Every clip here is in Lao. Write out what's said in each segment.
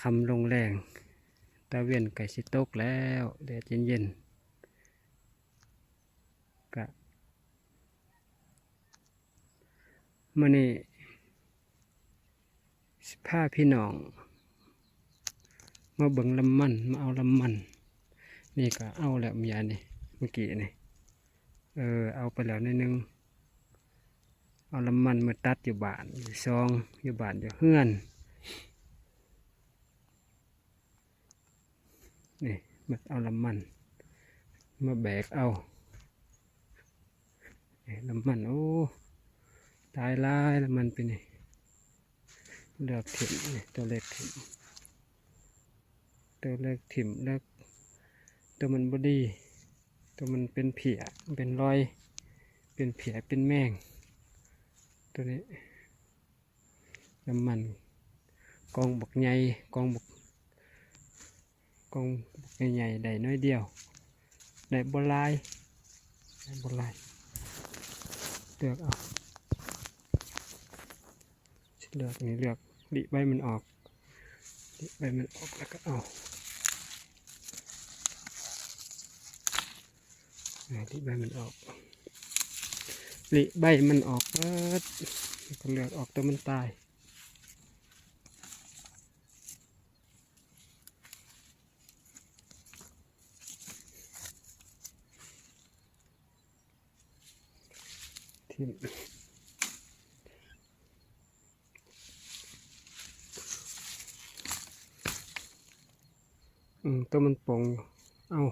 ຄ່ຳລົງແລງ ຕາເວັນໃກ້ຊິຕົກແລ້ວ ແດດເຢັນໆ ກະ ມື້ນີ້ຊິພາພີ່ນ້ອງມາເບິ່ງລຳມັນ ມາເອົາລຳມັນ. ນີ້ກະເອົາແລ້ວເມຍນີ້ ມື້ກີ້ນີ້ ເອີ ເອົາໄປແລ້ວໜ້ອຍໜຶ່ງ. ເອົາລຳມັນມາຕັດຢູ່ບ້ານ ຢູ່ຊ່ອງ ຢູ່ບ້ານ ຢູ່ເຮືອນ. ນີ້ ມາເອົາລຳມັນ ມາແບກເອົາ. ນີ້ ລຳມັນ ໂອ້ ຕາຍຫຼາຍລຳມັນປີນີ້. ເລືອກຖິ້ມ ນີ້ ໂຕເລັກຖິ້ມ ໂຕເລັກຖິ້ມ ເລີກ ໂຕມັນບໍ່ດີ ໂຕມັນເປັນເພຍ ເປັນລອຍ ເປັນເພຍ ເປັນແມງ. ໂຕນີ້ ລຳມັນກອງບັກໃຫຍ່ ກອງບັກ ກອງບັກໃຫຍ່ໆ ໄດ້ໜ້ອຍດຽວ ໄດ້ບໍ່ຫຼາຍ ໄດ້ບໍ່ຫຼາຍ. ເລືອກເອົາ ເລືອກນີ້ ເລືອກລິໃບມັນອອກ ລິໃບມັນອອກ ແລ້ວກໍເອົາ ເອີ ລິໃບມັນອອກ ລິໃບມັນອອກເບິດ ແລ້ວກໍເລືອກອອກໂຕມັນຕາຍ. ຖິ້ມ ອືມ ໂຕມັນປົ່ງຢູ່ ເອົາ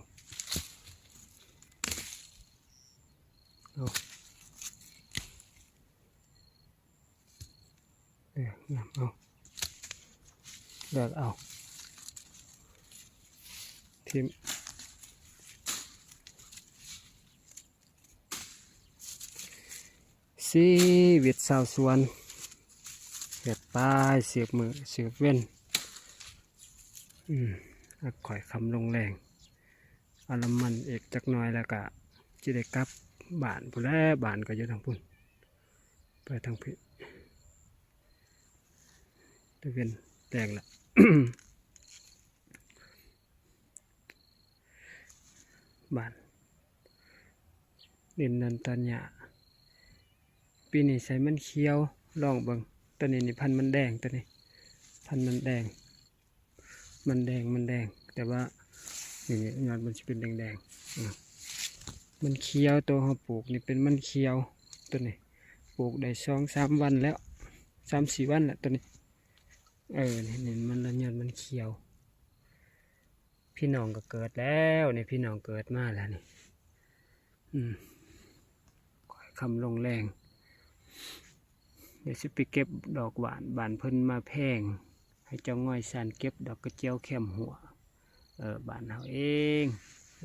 ເອົາ. ເອີ ງາມ ເອົາ ເລືອກເອົາ ຖິ້ມ. ຊີວິດຊາວສວນ ເຮັດໄປສືບມື້ສືບເວັນ ອືມ ອາ ຄ່ອຍຄ່ຳລົງແລງ. ເອົາລຳມັນອີກຈັກໜ່ອຍ ແລ້ວກະຊິໄດ້ກັບບ້ານພຸ້ນແຫຼະ ບ້ານກໍຢູ່ທາງພຸ້ນ ໄປທາງພີ້ ຕາເວັນແດງລະ ບ້ານ ດິນນັ້ນຕອນຫຍ້າ ປີນີ້ໃສ່ມັນຂຽວ ລອງເບິ່ງ ໂຕນີ້ນີ້ ພັນມັນແດງ ໂຕນີ້ ພັນມັນແດງ ມັນແດງ ມັນແດງ ແຕ່ວ່າ ນີ້ ຍອດມັນຊິເປັນແດງໆ ອື ມັນຂຽວ ໂຕເຮົາປູກນີ້ເປັນມັນຂຽວ ໂຕນີ້ ປູກໄດ້ສອງສາມວັນແລ້ວ ສາມສີ່ວັນແລ້ວ ໂຕນີ້ ເອີ ນີ້ ນີ້ ມັນລະ ຍອດມັນຂຽວ. ພີ່ນ້ອງກໍເກີດແລ້ວນີ້ ພີ່ນ້ອງເກີດມາແລ້ວນີ້ ອືມ ຄ່ອຍຄ່ຳລົງແລງ ດຽວຊິໄປເກັບດອກຫວ່ານ ບ້ານເພິ່ນມາແພງ ໃຫ້ເຈົ້າງອຍຊານເກັບດອກກະຈຽວແຄມຮົ້ວ ເອີ ບ້ານເຮົາເອງ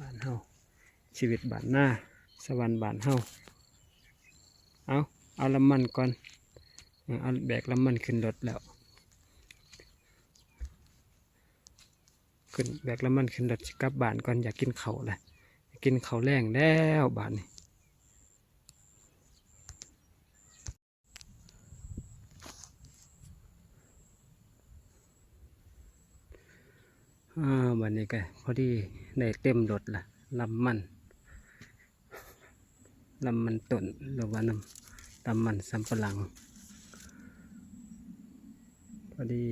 ບ້ານເຮົາ ຊີວິດບ້ານນາ ສະຫວັນບ້ານເຮົາ. ເອົາ ເອົາລຳມັນກ່ອນ ເອີ ເອົາແບກລຳມັນຂຶ້ນລົດແລ້ວ ຂຶ້ນ ແບກລຳມັນຂຶ້ນລົດ ຊິກັບບ້ານກ່ອນ ຢາກກິນເຂົ້າລະ ຢາກກິນເຂົ້າແລງແລ້ວບາດນີ້. ອາ ບາດນີ້ກໍພໍດີໄດ້ເຕັມລົດລະ ລຳມັນ. ລຳມັນຕົ້ນ ຫຼືວ່ານຳ ລຳມັນສຳປະຫຼັງ ພໍດີ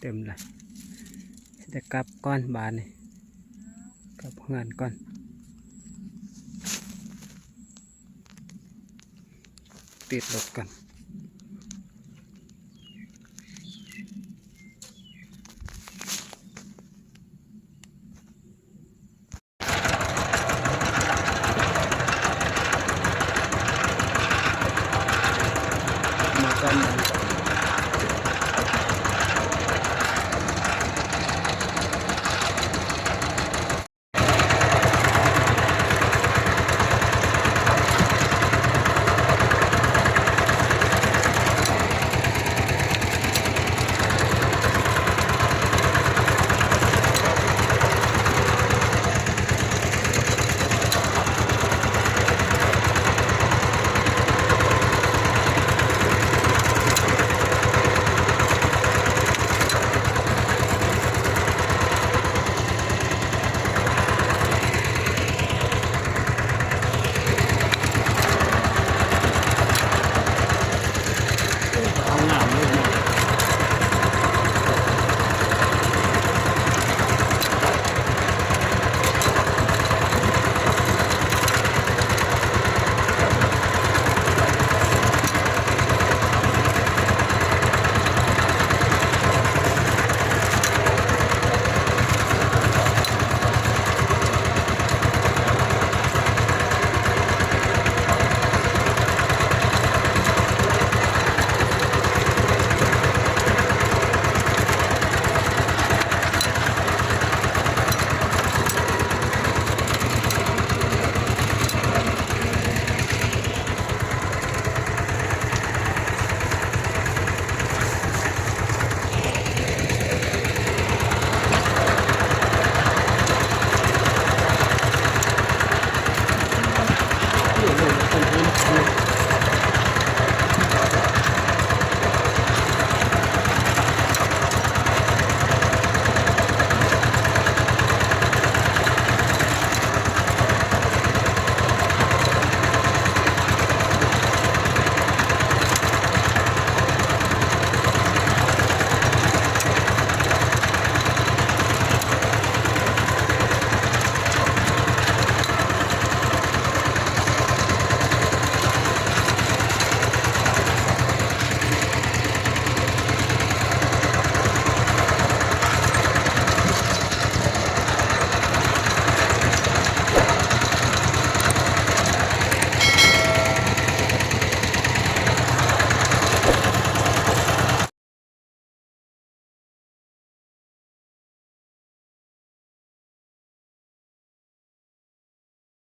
ເຕັມລະ ຊິໄດ້ກັບກ່ອນບາດນີ້ ກັບເຮືອນກ່ອນ ຕິດລົດກ່ອນ.